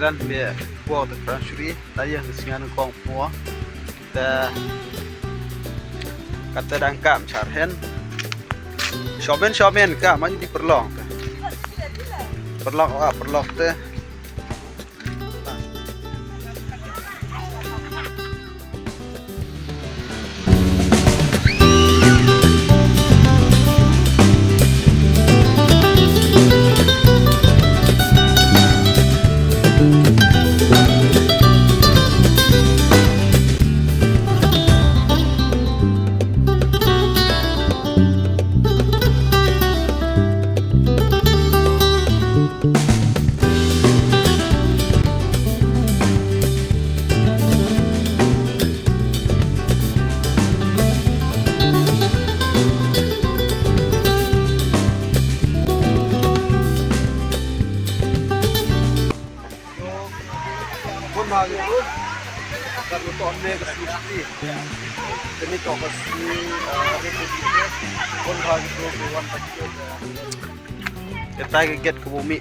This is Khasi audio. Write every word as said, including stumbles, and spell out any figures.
Lan be por te Pran Shuri, ta ïa ngi sngan kong po. Te kata dang kam char hen. Shomen shomen ka man di perlong te. Perlong ah perlong te. Bun bha ki bru. Kat lu ton ne ka sni sni. Kani to ka sni, ah, ri ki sni. Bun bha ki bru ki wan ka sni. Ka tai ka get ka bumi.